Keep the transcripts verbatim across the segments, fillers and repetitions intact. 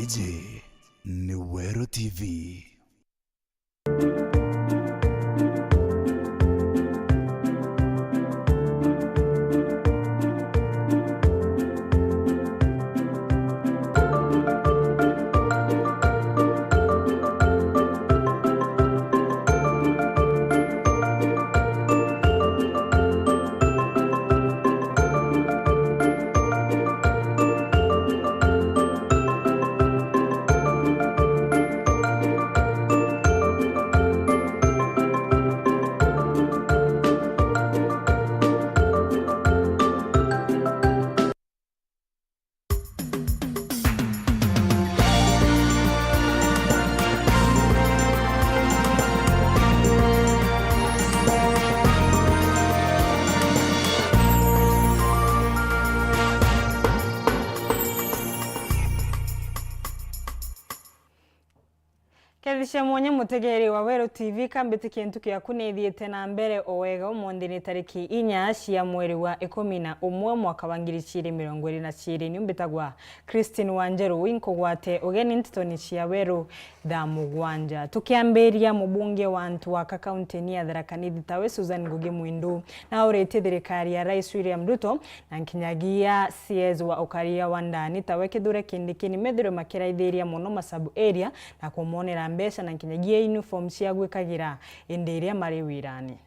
Iji ni Weru T V. Kethi cia mwanya, mutegeeri wa Weru T V, kambitikia ntuku yaku ni ithiite na mbere o wega. Umunthi ni tariki inya cia mweri wa ikumi na umwe, mwaka wa ngiri ciiri mirongo iiri na ciiri. Niu mbitagwa Christine Wanjeru, inkugwate ugeni ntetoni cia Weru thaa mugwanja. Tukiambiria, mubunge wa antu aka kaunti-ini ya Tharaka Nithi tawe Susan Ngugi Mwindu nauritie thirikari ya Rais William Ruto na nkinyagia C S wa ukaria wa ndani tawe Kithure Kindiki nimethirwe makiraithiria mono ma sub area na kumonera mbeca na nkinyagia uniform cia gwikagira indi iria mari wirani.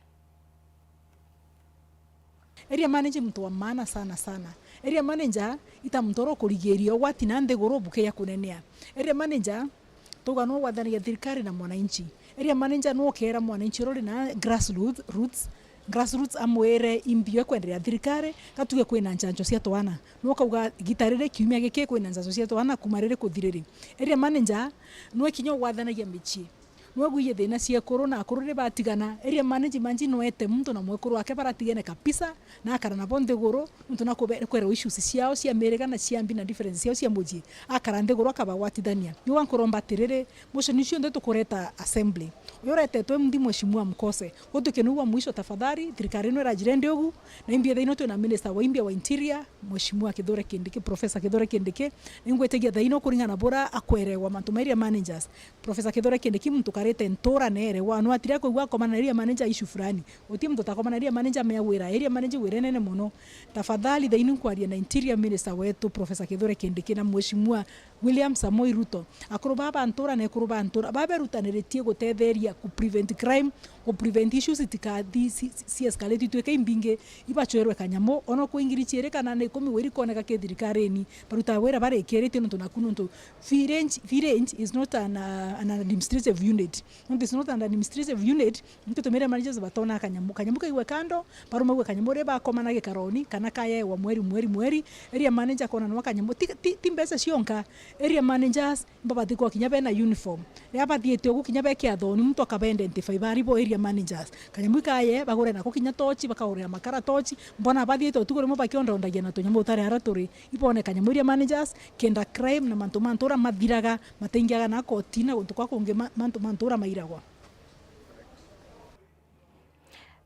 Area manager ni muntu wa maana sana sana. Area manager ita muntu uria ukurigiria ugwati na nthiguru bukiya kunenea. Area manager tuga no gwathanagia thirikari na mwananchi. Area manager no ukera mwananchi uria uri na grassroots, roots, grassroots amwire imbi yo kwenderea thirikari, gatuge kwina njanjo cia twana. No kauga gita riri kiumia giki kwina njanjo cia twana kuma riri kuthi riri. Area manager no ikinya ugwathanagia micii. Nwe gwije thina cia ekuru na akuru riria batigana, area manager imagine no ete muntu na mwekuru wake baratigene kabisa, na akara nabo nthiguru, nontu na kube-, kwerwa issues ciao cia miriga na cia mbi na differences ciao cia mucii, akara nthiguru akabagwatithania. Niu ankuromba atiriri, motion icio cionthe tukureta assembly. Uyu uretetwe mthi Mheshimiwa Mkose. Gutwike niu wa mwisho, tafadhali, thirikari ino irajire ndi ugu, na imbi thaino twina minister wa imbi wa interior, Mheshimiwa Kithure Kindiki, Professor Kithure Kindiki, ningwitikia thaino kuringana na bura akwerewa mantu ma area managers. Professor Kithure Kindiki muntu karite ntura neere wa no atire kwigua akomana na area manager issue fulani. Uti muntu utakomana na area manager mea wira, area manager wira nene mono. Tafadhali thaini nkwaria na interior minister wetu Professor Kithure Kindiki na Mheshimiwa William Samoei Ruto. Akuru baba ntura na ekuru ba ntura baberutaniritie gutetheria ku prevent crime, ku prevent issues itikathi si, si, si escalate itwike imbingi ibachwerwe kanyamu, ona ku ingiri ciiri kana na ikumi wiri koneka ki thirikarini, baruta wira barikiritie nontu naku nontu village, village is not an, uh, an administrative unit. Nontu it's not an administrative unit, nontu tumire managers batona kanyamu, kanyamu kaigwe kando, barumagwe kanyamu ri bakomana gikaroni, kana kayewa mweri, mweri, mweri, area manager kona nwa kanyamu, ti, ti, ti mbeca cionka, area managers, Mbabati kwa kinya bena uniform. Riria bathiite ugu kinya be kiathoni, muntu akaba identify bari bo area managers. Kanyamu ikaye, bagure nako kinya tochi, bakagurira makara tochi. Mbona bathiite utuku rimwe bakiondaondagia na tunyamu utari ara turi. Ibone kanyamu area managers, kenda crime na mantu ma ntura mathiraga, mataingiaga na koti na guntu kwa kungi ma-, mantu ma ntura mairagwa.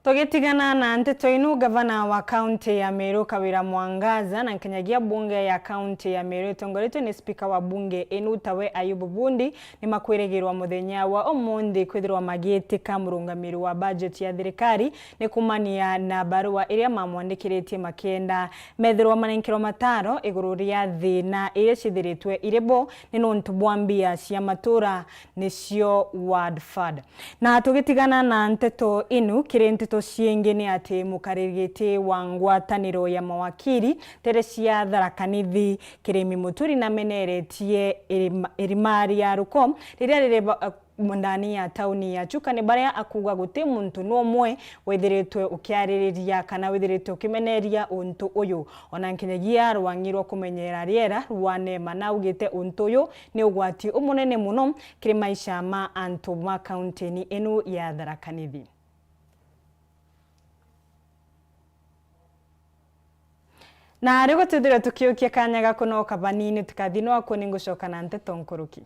Tugitigana na nteto inu, gavana wa kaunti ya Meru Kawira Mwangaza na nkinyagia bunge ya kaunti ya Meru itongoretwe ni spika wa bunge inu tawe Ayubu Bundi ni makwirigirwa muthenya wa umunthi kwithirwa magiitika murungamiri wa bajeti ya thirikari ni kumania na barua iria mamwandikiritie makienda methirwa manenkerwa mataro iguru ria thina iria cithiritwe iri bo ni nontu bwa mbia cia matura nicio ward fund. Na tugitigana na nteto inu, kiri nteto ciingi ni ati mukariri giti wa ngwataniro ya mawakiri Teresia Tharaka Nithi Kirimi Muturi nameneretie irima, irima ria Ruko riria riri ba-, ndani ya tauni ya Chuka ni baria akuuga guti muntu n'umwe withiritwe ukiaririria kana withiritwe ukimeneria untu uyu. Ona nkinyagia rwang'i rwa kumenyera riera rwa NEMA naugite untu uyu ni ugwati umunene muno kiri maisha ma antu ma kauntini inu ya Tharaka Nithi. Na riu gutwithirwa tukiukia kanya gaku no kabanini tukathi no aku ni ngucoka na nteto nkuruki.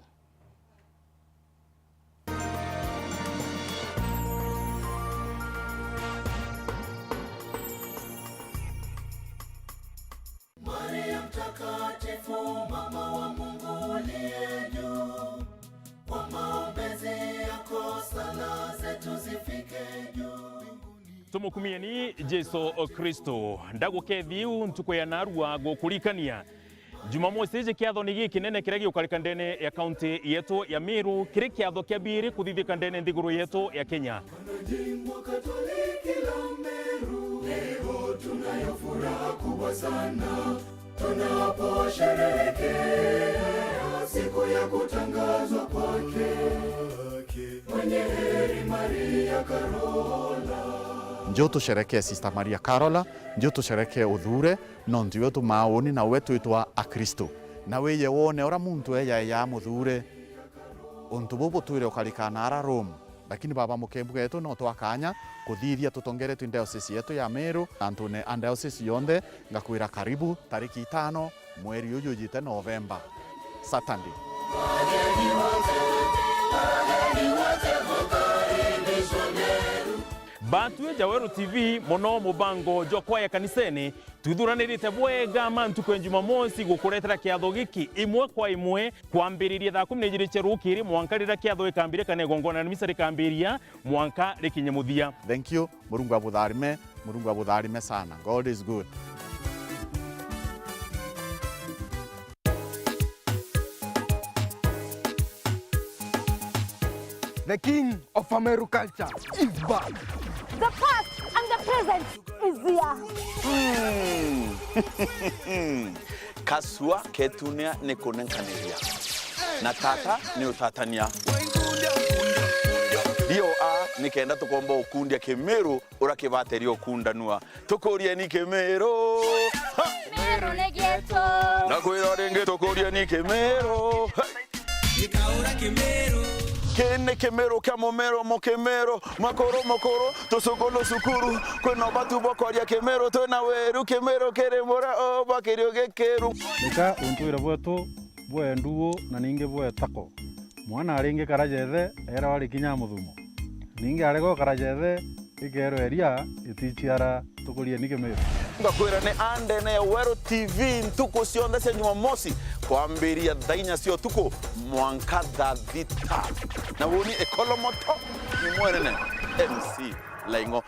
Maria Mtakatifu, mama wa Mungu uliye Mukumieni Jesu Kristo, ndagukethiu ntuku ya narua gukurikania. Jumamosi iji kiathoni gikinene kiria gigukarika ndene ya kaunti yetu ya Meru, kiri kiatho kia biiri kuthithika ndene nthiguru yetu ya Kenya. Wanajimbo Katoliki la Meru, leo tunayo furaha kubwa sana. Tunaposherehekea siku ya kutangazwa kwake, mwenye heri Maria Karola. Njo tusherekee Sister Maria Karola, njo tusherekee uthure, nontu iwe tumaa uuni na we twitwa Akristo. Na wije wone uria muntu ejaeja muthure, untu buu butwire ukarika naara Rome. Lakini baba mukembu getu no twakanya kuthithia tutongeretwe diocese yetu ya Meru, antune a diocese yonthe, ngakwira karibu tariki itano mweri uyu ujite Novemba, Saturday. Batwi ja Weru T V, mono mubango jwa kwaya kanisene, twithuranirite bwega ma ntuku ya Jumamosi gukuretera kiatho giki imwe kwa imwe, kwambiriria thaa kumi na ijiri cia rukiri mwanka riria kiatho gikambirikana, igongona na misa rikambiria mwanka rikinye muthia. Thank you. Murungu abutharime, Murungu abutharime sana. God is good. The king of Ameru culture is back. The past and the present is here. Mm. Kasua ketunia ni kunenkaniria, na tata ni utatania. D O A ni kenda tukomba ukundia Kimiru uria kibateria ukundanua. Tukurieni Kimiru. Ha! Kimiru ni gietu. Na kwira ringi, tukurieni Kimiru. Hey! Gikaura Kimiru. Kii ni Kimiru kia mumero mukimero, makuru mukuru, tucukuru cukuru. Kwina ubatu bwa kwaria Kimiru, twina weru Kimiru kiri mura o bwa kirio gikiru. Nika untwire bwetu bwe ndugu na ningi bwe tako. Mwana aringi kara jethe, era wari kinya muthumo. Ningi arega ukara jethe, ikerwa eria iticiara, tukurieni Kimiru. Ngakwira ni andene ya Weru T V ntuku cionthe cia Jumamosi, kwambiria thaa inya cia utuku mwanka thaa thita. Na woni ikolomoto ni mwenene M C Laing'o.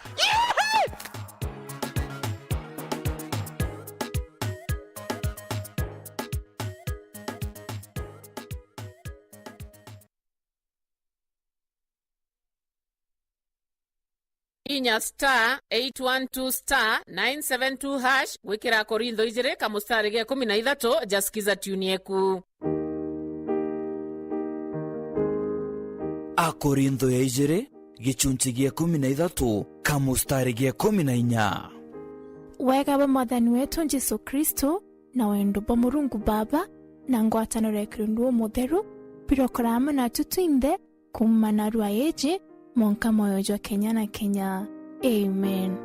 Inya star eight one two star nine seven two hash gwikira Korintho ijiri kamustari ga ikumi na ithatu, ja sikiza tune yeku. Akorintho ya ijiri, gichunchi gia ikumi na ithatu, kamustari ga ikumi na inya. Wega bwa Mwathani wetu Jesu Kristo, na wendo bwa Murungu Baba, na ngwataniro ya Kirundu Umutheru, birokora amwe natu twinthe, kuuma narua iji, mwanka mwoyo jwa kenya na kenya. Amen.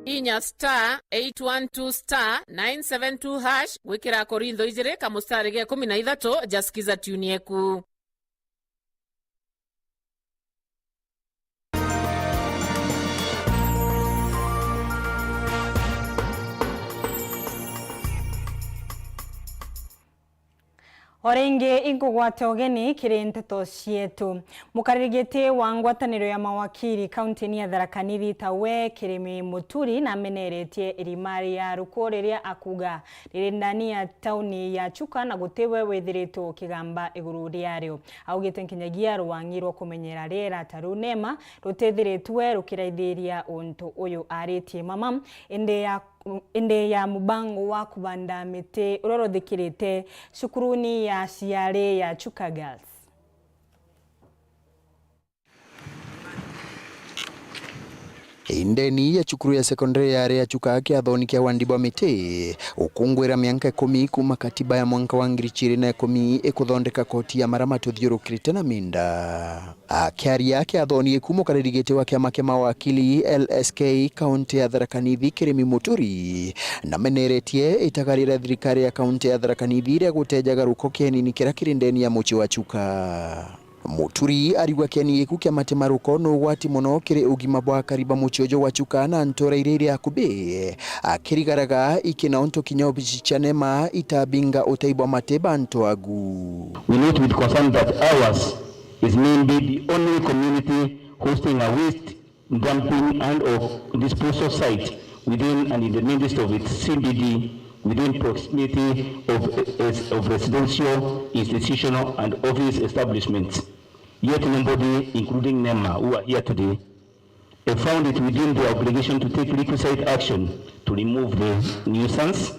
Inya star eight one two star nine seven two hash gwikira Korintho ijiri kamustari ga ikumi na ithatu, ja sikiza tune yeku. O ringi inkugwate ugeni kiri nteto cietu. Mukariri giti wa ngwataniro ya mawakiri kauntini ya Tharaka Nithi tawe Kirimi Muturi nameneretie irima ria Rukuri riria akuga riri ndani ya tauni ya Chuka na gutiwe withiritwe ukigamba iguru riario. Augite nkinyagia rwang'i rwa kumenyera riera ta ruu nema rutithiritwe rukiraithiria untu uyu aritie mama, indi ya, indi ya mubango wa kubanda miti uria ruthikirite cukuruni ya aciari ya Chuka Girls. Indeni ya cukuru ya sekondari ya aria ya Chuka kiathoni kia wandi bwa miti, ukungwira mianka ikumi kuuma katiba ya mwanka wa ngiri chiiri na ikumi ikuthondeka koti ya maria matuthiurukirite na minda. Akiaria kiathoni giku, mukariri giti wa kiama kia mawakili L S K kaunti ya Tharaka Nithi, Kirimi Muturi, nameneretie itagaria ria thirikari ya kaunti ya Tharaka Nithi ria gutejaga ruko kienini kiria kiri ndeni ya mucii wa Chuka. Muturi ariuga kieni giku kia mati ma ruko ni ugwati mono kiri ugima bwa akari ba mucii uju wa Chuka na ntura iria iri akubi, akirigaraga iki na untu kinya obici cia nema itabinga utei bwa mati ba antu agu. We note with concern that ours is maybe the only community hosting a waste dumping and of disposal site within and in the midst of its C B D, within proximity of, of residential, institutional and office establishments. Yet nobody, including NEMA, who are here today, have found it within their obligation to take requisite action to remove the nuisance.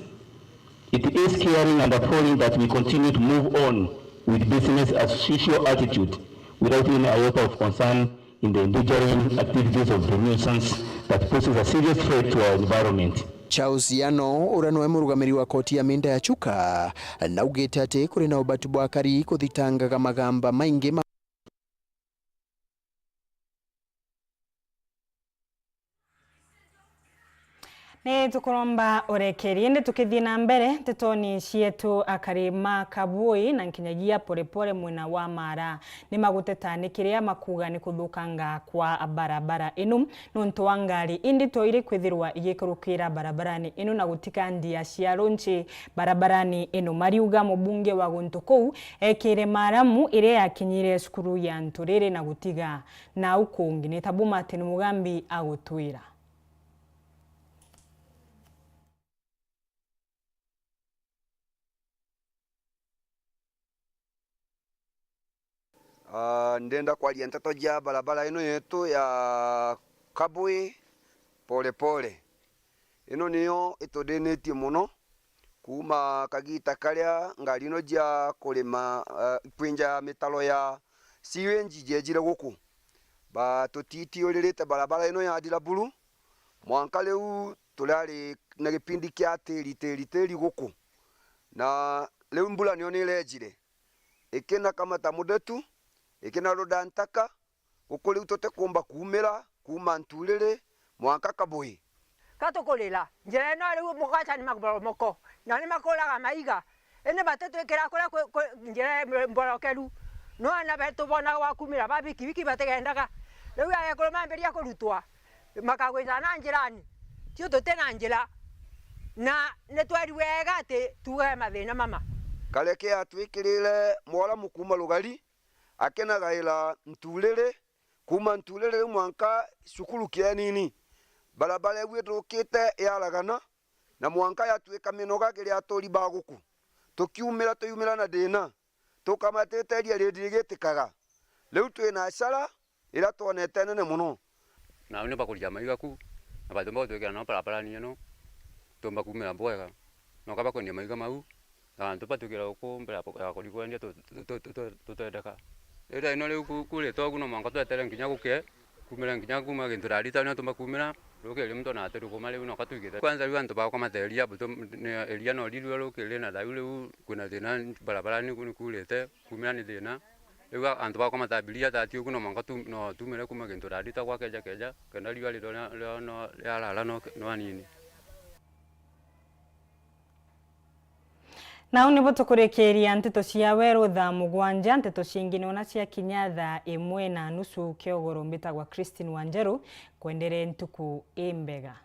It is caring and appalling that we continue to move on with business as usual attitude without any iota of concern in the endangering activities of the nuisance that poses a serious threat to our environment. Charles Yano, uria niwe murugamiri wa koti ya minda ya Chuka, naugite ati kuri na ubatu bwa akari kuthitangaga magamba maingi ma Ni tukuromba urekeri, indi tukithii na mbere, ntetoni cietu, akari ma Kabui na nkinyagia Porepore mwena wa Mara ni maguteta ni kiria makuuga ni kuthukanga kwa barabara inu nuntu wa ngari indito iri kwithirwa igikurukira barabarani inu na gutika ndia cia runchi barabarani inu. Mariuga mubunge wa guntu kuu ekire maramu iria yakinyire cukuru ya Nturiri na gutiga nau kungi. Ni tabu Martin Mugambi agutwira. Ah, ndenda kwaria nteto cia barabara ino yetu ya Kabui Porepore. Ino niyo itudinitie mono kuuma kagita karia ngari ino cia kurima, ah, kwinja mitaro ya sewage ciejire guku. Ba-, tutitiuririte barabara ino ya Diraburu, mwanka riu turari na gipindi kia tiri, tiri, tiri guku. Na riu mbura niyo ni irejire. Ikina kamata mudetu, ikina roda ntaka, guku riu tutikumba kuumira kuuma Nturiri mwanka Kabui. Ka tukurira, njira ino riu mugaca ni maboromoko, na ni makuraga maiga, indi batitwikira kuria kwi, kwi njira mborokeru. No ana betu bonaga gwa kuumira ba bikibiki batigendaga. Riu agekuru mambiria kurutwa, makagwita na njirani, tio tuti na njira, na ni tweri wega ati tuge mathina mama. Kareke atwikirire mwaramu kuuma rugari, akinagaira Nturiri, kuuma Nturiri riu mwanka cukuru Kienini. Barabara iu ithukite yaragana, na mwanka yatuika minoga kiri aturi ba guku. Tukiumira, tuyumira na thina, tukamatite iria rindi rigitikaga. Riu twina acara iria twonete nene mono. Nao ni bakuria maiga ku, na batiumba gutwikira nao barabarani ino, tuumba kuumira bwega. No kaba kwendia maiga mau, na antu batwikira guku mbere ya kurigwa ndia tu-, tu-, tu-, tu-, tutendeka. Riria ino riu ku-, kurite ugu no mwanka twetere nginya guke, kuumira nginya kuuma gintu rarita niyo tuumba kuumira, rukiri muntu ona atirukuma riu no katwigite. Kwanza riu antu bakwa materia, butu-, ni eria no rirua rukiri na thau riu kwina thina barabarani ku ni kurite. Kuumira ni thina. Riu a-, antu bakwa matabiria tati ugu no mwanka tu-, no tumire kuuma gintu rarita gwakeja keja, kenda riua riro ria, ria, no, riarara no, no anini. Nau nibo tukurikiria nteto cia weru thaa mugwanja, nteto cingi niona ciakinya thaa imwe na nusu kiogoro. Mbitagwa Christine Wanjeru, kwendere ntuku imbega.